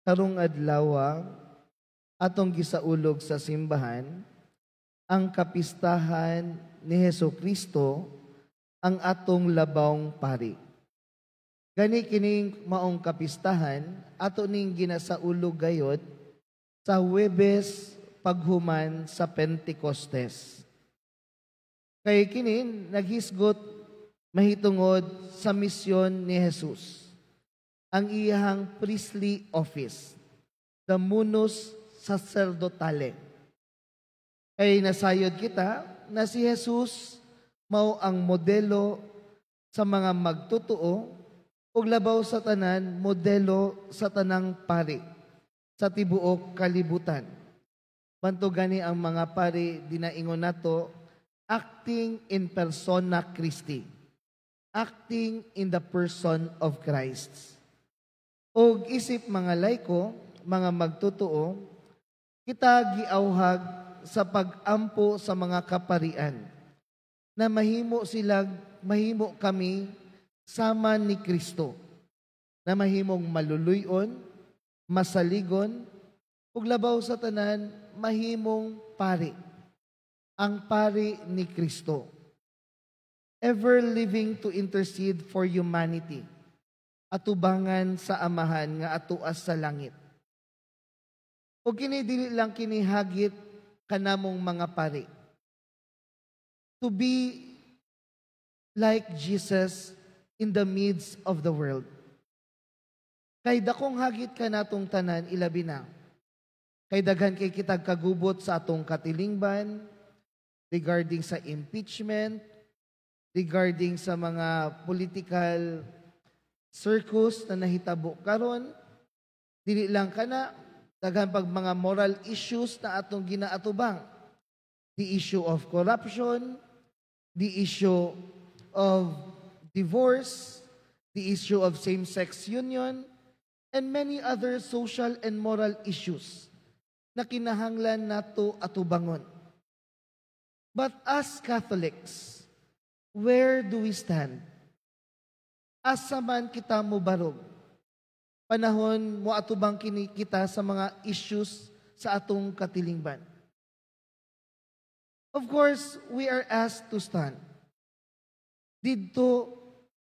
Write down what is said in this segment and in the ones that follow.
Karong adlaw, atong gisaulog sa simbahan ang kapistahan ni Heso Kristo, ang atong labawng pari. Gani kining maong kapistahan ato ning ginasaulog gayod sa Huwebes paghuman sa Pentecostes. Kay kini naghisgot mahitungod sa misyon ni Jesus, ang iyahang priestly office, the munus sacerdotale. Kay nasayod kita na si Jesus mao ang modelo sa mga magtotoo ug labaw sa tanan, modelo sa tanang pari sa tibuok kalibutan. Bantog gani ang mga pari dinaingon nato acting in persona Christi, acting in the person of Christ. Og isip mga laiko, mga magtotoo, kita giawhag sa pag-ampo sa mga kaparian na mahimo sila, mahimo kami sama ni Kristo, na mahimong maluluyon, masaligon, ug labaw sa tanan, mahimong pari. Ang pari ni Kristo. Ever living to intercede for humanity atubangan sa Amahan nga atuas sa langit. O kini dili lang kini hagit kanamong mga pari. To be like Jesus in the midst of the world. Kay dakong hagit kanatong tanan, ilabi na kay daghan kay kitag kagubot sa atong katilingban regarding sa impeachment, regarding sa mga political circus na nahitabo karon. Dili lang kana, daghan pag mga moral issues na atong ginaatubang. The issue of corruption, the issue of divorce, the issue of same-sex union, and many other social and moral issues na kinahanglan nato atubangon. But as Catholics, where do we stand? Asa man kita mobarog panahon mo atubang kini kita sa mga issues sa atong katilingban? Of course, we are asked to stand didto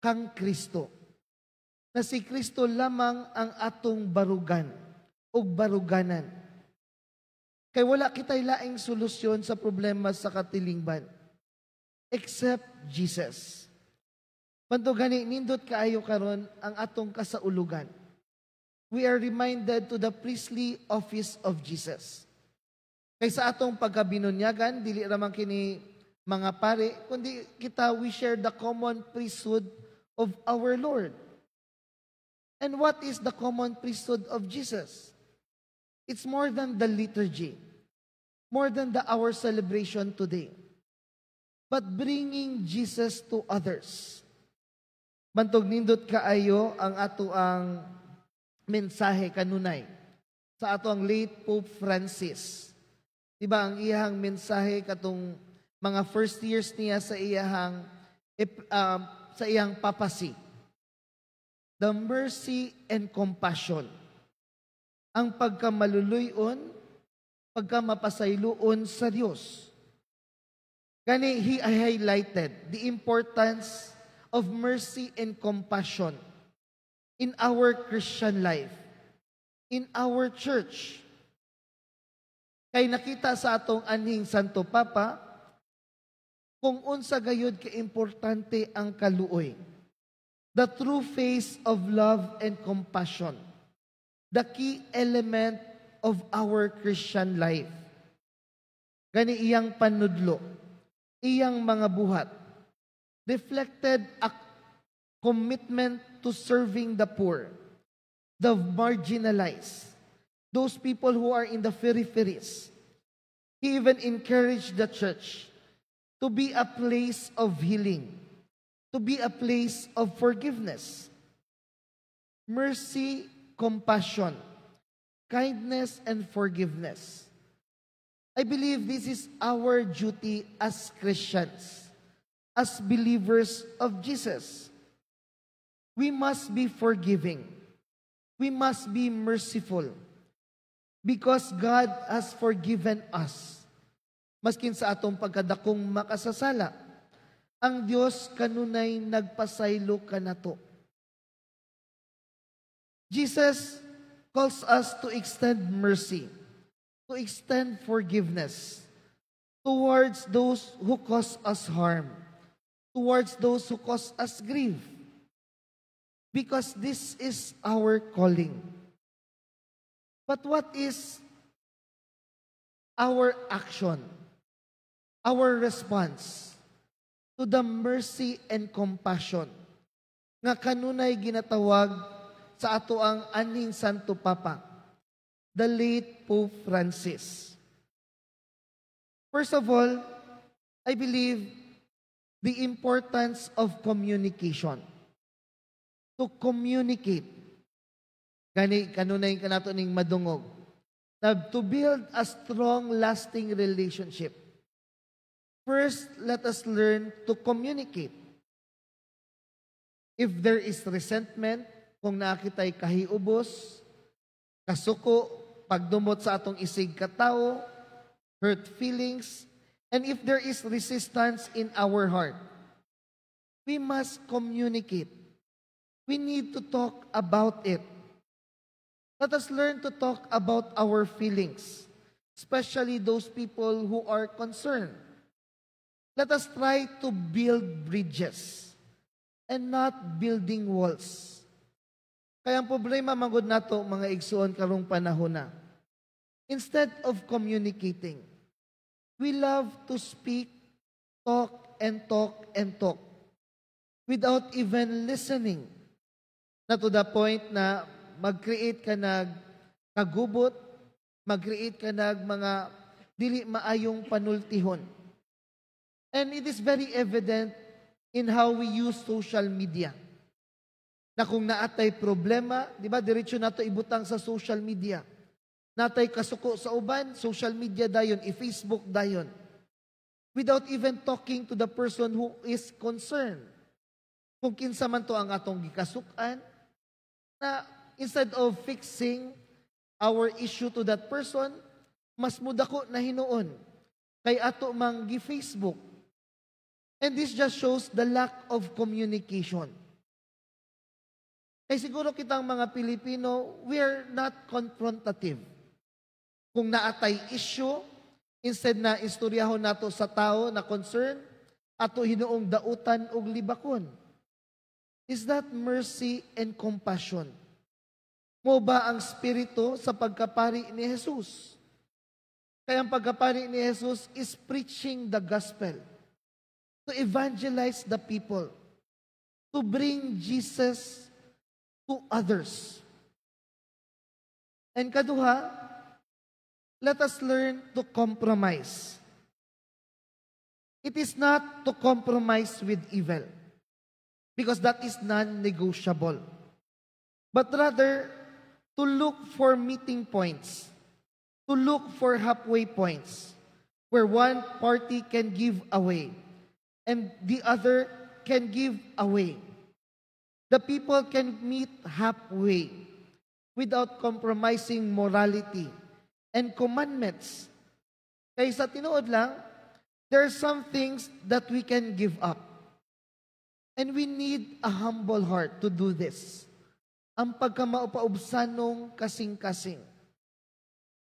kang Kristo. Na si Kristo lamang ang atong barugan ug baruganan. Kay wala kita'y laing solusyon sa problema sa katilingban except Jesus. Bantog gani nindot kaayo karon ang atong kasaulugan. We are reminded to the priestly office of Jesus. Kay sa atong pagkabinunyagan, dili raman kini mga pare, kundi kita, we share the common priesthood of our Lord. And what is the common priesthood of Jesus? It's more than the liturgy, more than the our celebration today, but bringing Jesus to others. Bantog nindot kaayo ang ato ang mensahe kanunay sa ato ang late Pope Francis. Diba ang iyahang mensahe katong mga first years niya sa iyang papacy? The mercy and compassion. Ang pagkamaluluyon, pagkamapasayloon sa Dios. Gani he highlighted the importance of mercy and compassion in our Christian life, in our church. Kay nakita sa atong anhing Santo Papa kung unsa gayud kaimportante ang kaluoy. The true face of love and compassion. The key element of our Christian life. Gani iyang panudlo, iyang mga buhat, reflected a commitment to serving the poor, the marginalized, those people who are in the peripheries. He even encouraged the church to be a place of healing, to be a place of forgiveness. Mercy, compassion, kindness, and forgiveness. I believe this is our duty as Christians, as believers of Jesus. We must be forgiving. We must be merciful because God has forgiven us. Maskin sa atong pagkadakong makasasala, ang Dios kanunay nagpasaylo kanato. Jesus calls us to extend mercy, to extend forgiveness towards those who cause us harm, towards those who cause us grief. Because this is our calling. But what is our action, our response to the mercy and compassion nga kanunay ginatawag sa atoang anhing Santo Papa, the late Pope Francis? First of all, I believe the importance of communication. To communicate. Gani kanunay kanato ning madungog na to build a strong, lasting relationship, first, let us learn to communicate. If there is resentment, kung naa kitay kahiubos, kasuko, pagdumot sa atong isig katao, hurt feelings, and if there is resistance in our heart, we must communicate. We need to talk about it. Let us learn to talk about our feelings, especially those people who are concerned. Let us try to build bridges and not building walls. Kay ang problema magud nato, mga igsuon, karong panahon na, instead of communicating, we love to speak, talk, and talk, and talk without even listening. Na to the point na mag-create ka nag kagubot, mag-create ka nag mga dili maayong panultihon. And it is very evident in how we use social media. Na kung naa tay problema, di ba, diretso nato ibutang sa social media. Naa tay kasuko sa uban, social media dayon, i-Facebook dayon. Without even talking to the person who is concerned. Kung kinsa man to ang atong gikasukan, na instead of fixing our issue to that person, mas mudako na hinuon kay ato mang gi-Facebook. And this just shows the lack of communication. Kay siguro kitang mga Pilipino, we are not confrontative. Kung naa tay issue, instead na istoryahon nato sa tao na concern, ato hinuong dautan og libakon. Is that mercy and compassion? Mao ba ang spirito sa pagkapari ni Jesus? Kay ang pagkapari ni Jesus is preaching the gospel, to evangelize the people, to bring Jesus to others. And kaduha, let us learn to compromise. It is not to compromise with evil, because that is non-negotiable, but rather to look for meeting points, to look for halfway points, where one party can give away and the other can give away. The people can meet halfway without compromising morality and commandments. Kay sa tinuod lang, there are some things that we can give up. And we need a humble heart to do this. Ang pagkamapaubsanong kasing-kasing.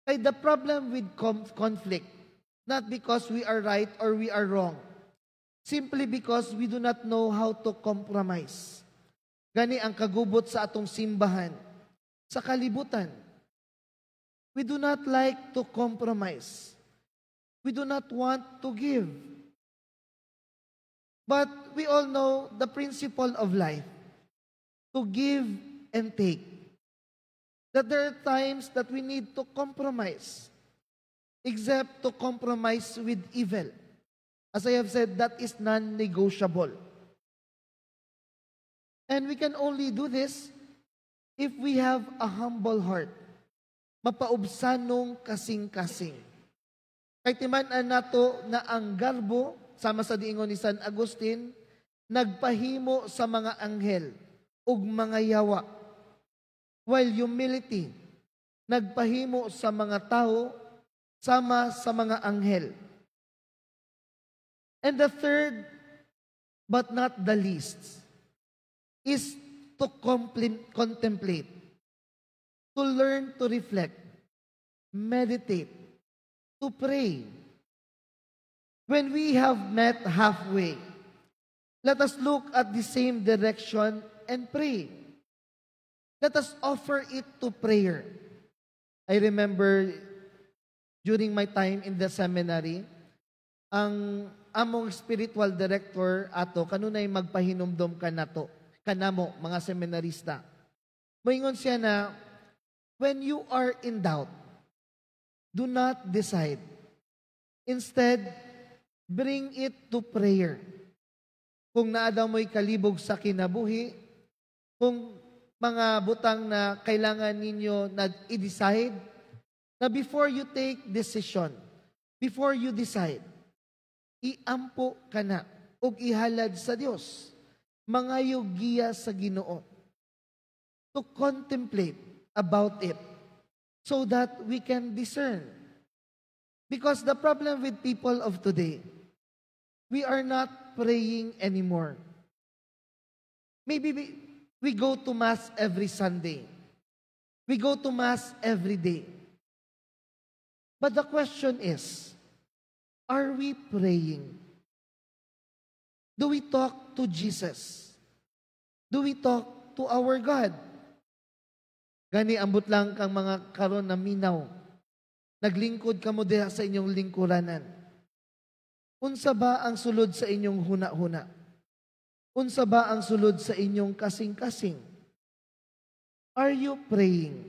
Kay the problem with conflict, not because we are right or we are wrong, simply because we do not know how to compromise. Gani ang kagubot sa atong simbahan, sa kalibutan. We do not like to compromise. We do not want to give. But we all know the principle of life, to give and take. That there are times that we need to compromise, except to compromise with evil. As I have said, that is non-negotiable. And we can only do this if we have a humble heart. Mapaubsanong kasing-kasing. Kay timan-an nato na ang garbo, sama sa diingon ni San Agustin, nagpahimo sa mga anghel ug mga yawa. While humility nagpahimo sa mga tao sama sa mga anghel. And the third, but not the least, is to contemplate, to learn to reflect, meditate, to pray. When we have met halfway, let us look at the same direction and pray. Let us offer it to prayer. I remember during my time in the seminary, ang among spiritual director ato kanunay magpahinumdom kanato, kanamo mga seminarista. Moingon siya na when you are in doubt, do not decide. Instead, bring it to prayer. Kung naa daw mo'y kalibog sa kinabuhi, kung mga butang na kailangan ninyo nag-i-decide, na before you take decision, before you decide, iampo kana ug ihalad sa Dios. Mangayo giya sa Ginoo. To contemplate about it so that we can discern. Because the problem with people of today, we are not praying anymore. Maybe we go to Mass every Sunday. We go to Mass every day. But the question is, are we praying? Do we talk to Jesus? Do we talk to our God? Gani ambot lang kang mga karon na minaw. Naglingkod kamo diha sa inyong lingkuranan. Unsa ba ang sulod sa inyong huna-huna? Unsa ba ang sulod sa inyong kasing-kasing? Are you praying?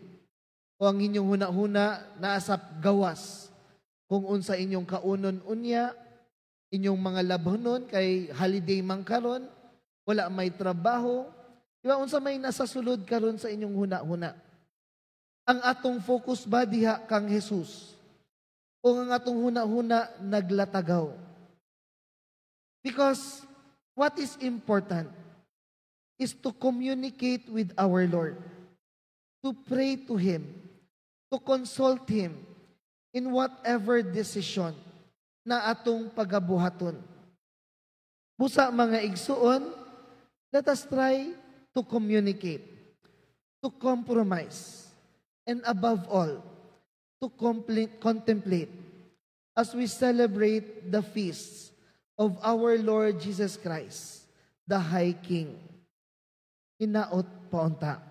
O ang inyong huna-huna naa sa gawas? Kung unsa inyong kaunon unya, inyong mga labhonon kay holiday man karon, wala may trabaho, di ba, unsa may nasa sulod karon sa inyong huna-huna? Ang atong focus ba diha kang Jesus? O ang atong huna-huna naglatagaw? Because what is important is to communicate with our Lord, to pray to Him, to consult Him in whatever decision na atong pagabuhaton. Busa, mga igsuon, let us try to communicate, to compromise, and above all, to contemplate as we celebrate the feasts of our Lord Jesus Christ, the High King. Hinaot paunta.